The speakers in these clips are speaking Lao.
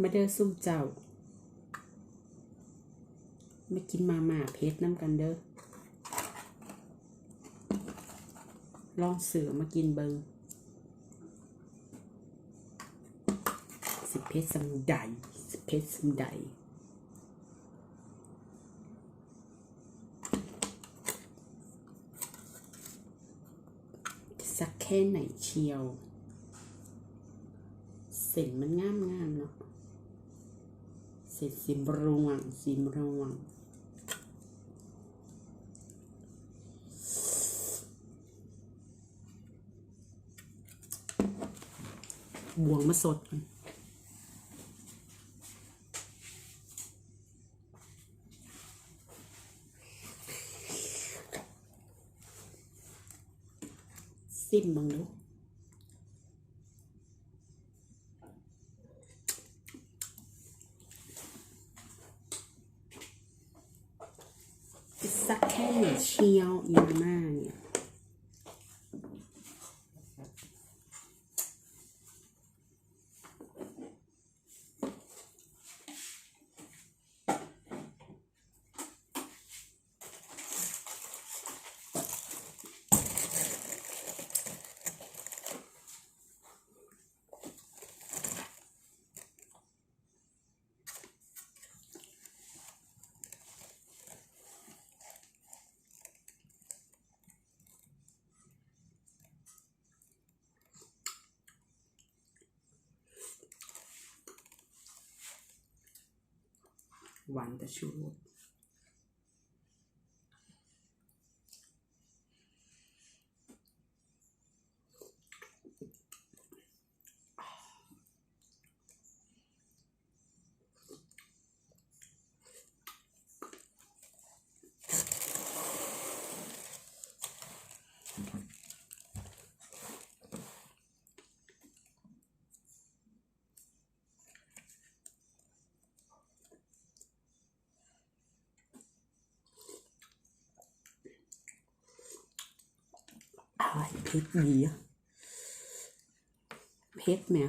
ມາເດີຊຸມເຈົ້າ ມາກິນມາມ່າເຜັດນຳກັນເດີ. ລອງຊື້ມາກິນເບິ່ງ ຊິເຜັດສ່ຳໃດ ຊິເຜັດສ່ຳໃດ. ສັກແຄ່ໄໜ່ຊຽວ ເສັ້ນມັນງາມໆເນາະ ເສັ້ນສີມ່ວງ ສີມ່ວງ. ບ່ວງມາສົດກ່ອນ. ຊິມເບິ່ງດູ ສັກແຄ່ນີ້ຊຽວ ອີ່ມາມ່ານີ້. ຫວານແຕ່ຊູລົດ. ອ້າຍ ເຜັດດີ ເຜັດແໝ່.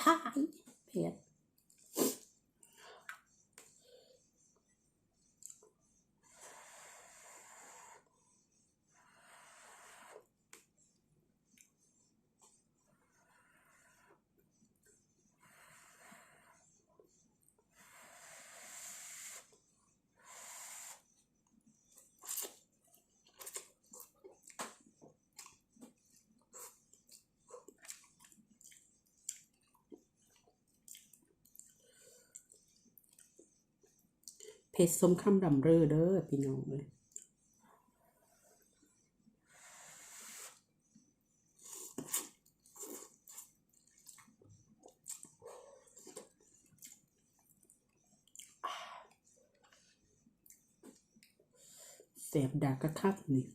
ອ້າຍ ເຜັດ. ເຜັດສົມຄຳລ່ຳລືເດີພີ່ນ້ອງເອີຍ. ແຊບດາກະຄັກນີ້.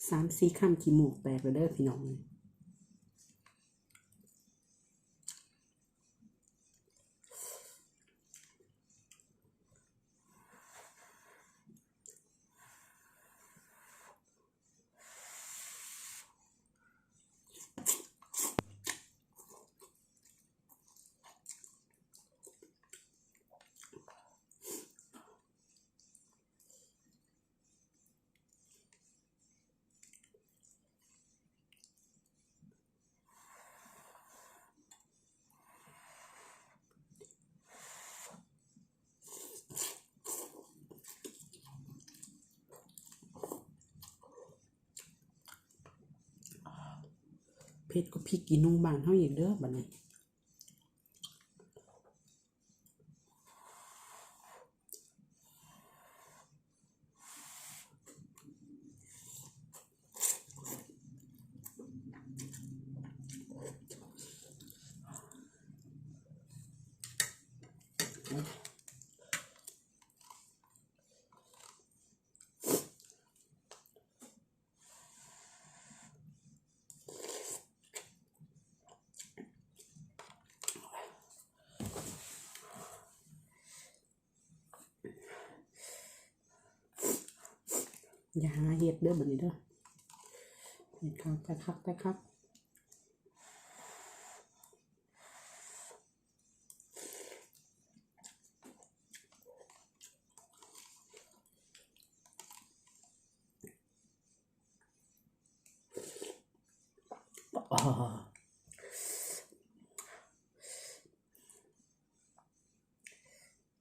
ສາມສີ່ຄຳ ຂີ້ມູກແຕກແລ້ວເດີພີ່ນ້ອງ. ເຜັດກວ່າພິກຂີ້ໜູບ້ານເຮົາອີກເດີບັດນີ້. ແ ຢ່າຫາເຮັດເດີບັດນີ້ເດີ. ເຮັດຄັກ ແຕ່ຄັກ ແຕ່ຄັກ.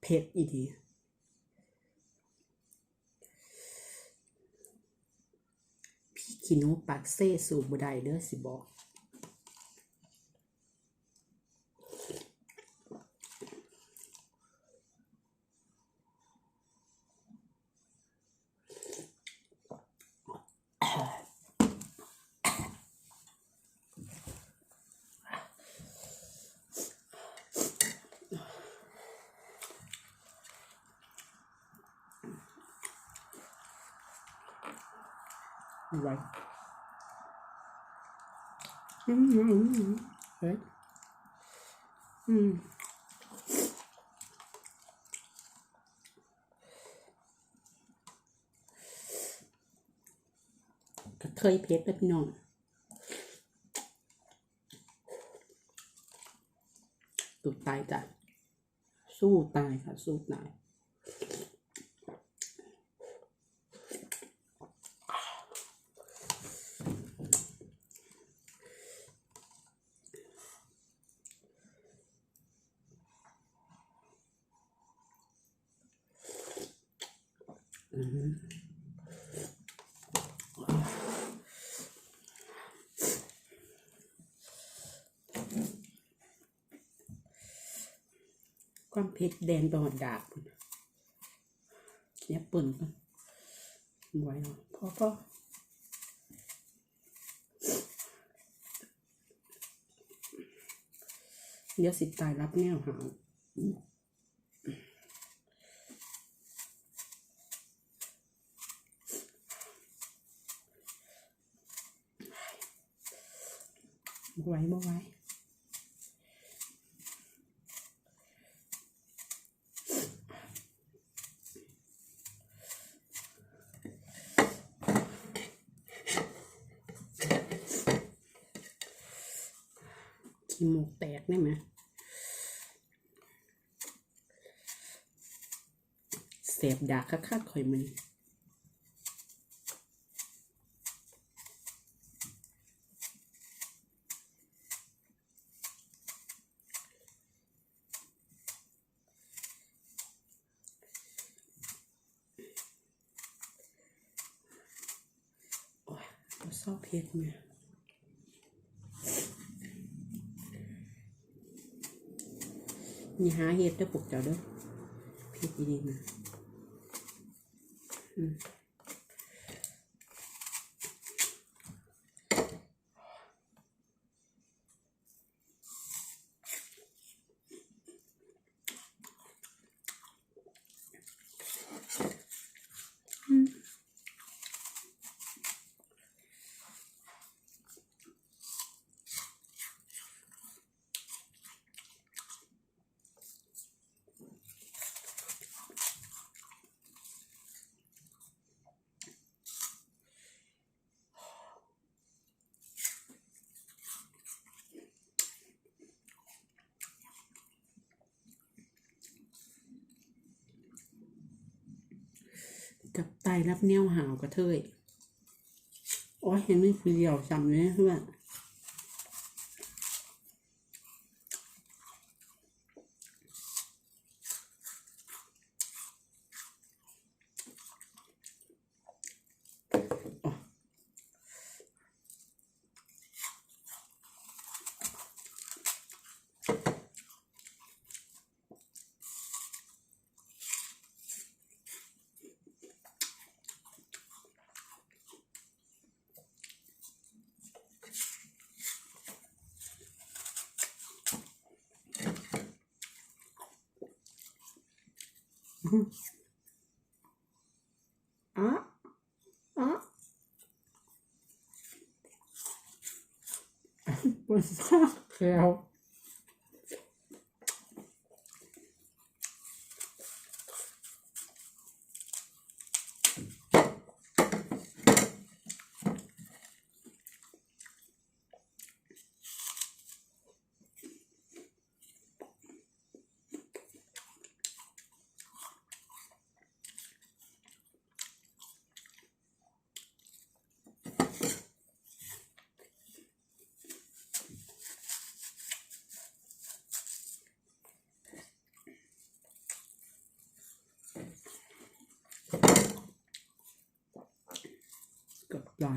ເຜັດອີ່ຫຼີ. ພິກຂີ້ໜູປາກເຊສູ້ບໍ່ໄດ້ເດີ ຊິບອກ. ໄວ ອືມ ເອີ ອືມ. ກະເທີຍເຜັດເດີພີ່ນ້ອງ. ສູ້ຕາຍຈ້ະ ສູ້ຕາຍຄ່ະ ສູ້ຕາຍ. ອືມ ຄວາມເຜັດແລ່ນໄປຮອດດາກພຸ້ນ. ແອບເປິ້ນກ່ອນ ບໍ່ໄຫວແລ້ວ ພໍ ພໍ ດຽວຊິຕາຍລັບແນວຫາວ. ບໍ່ໄຫວ ບໍ່ໄຫວ. ຂີ້ມູກແຕກໄດ້ໄໝ? ແສບດາກຄັກໆ ຂ້ອຍມື້ນີ້. ໂອ້ຍ ບໍ່ຊອບເຮັດແມະ. ຢ່າຫາເຮັດເດີພວກເຈົ້າເດີ ເຜັດອີ່ຫຼີນະ. ອືມ. ກັບຕາຍລັບແນວຫາວກະເທີຍ. ໂອ້ຍ ຍັງມີຜູ້ດຽວຊ້ຳເລີຍເພື່ອນ. ອ ອະ ອະ ບໍ່ຊາກແລ້ວ. ກັບປາ.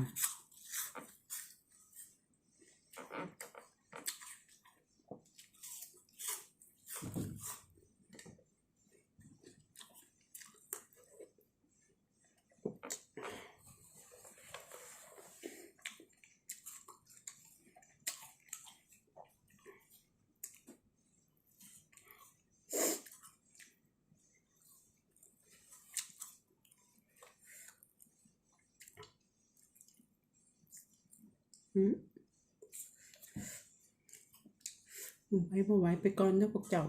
ອືມ ໄວບໍ່ໄວໄປກ່ອນເດີພວກເຈົ້າ.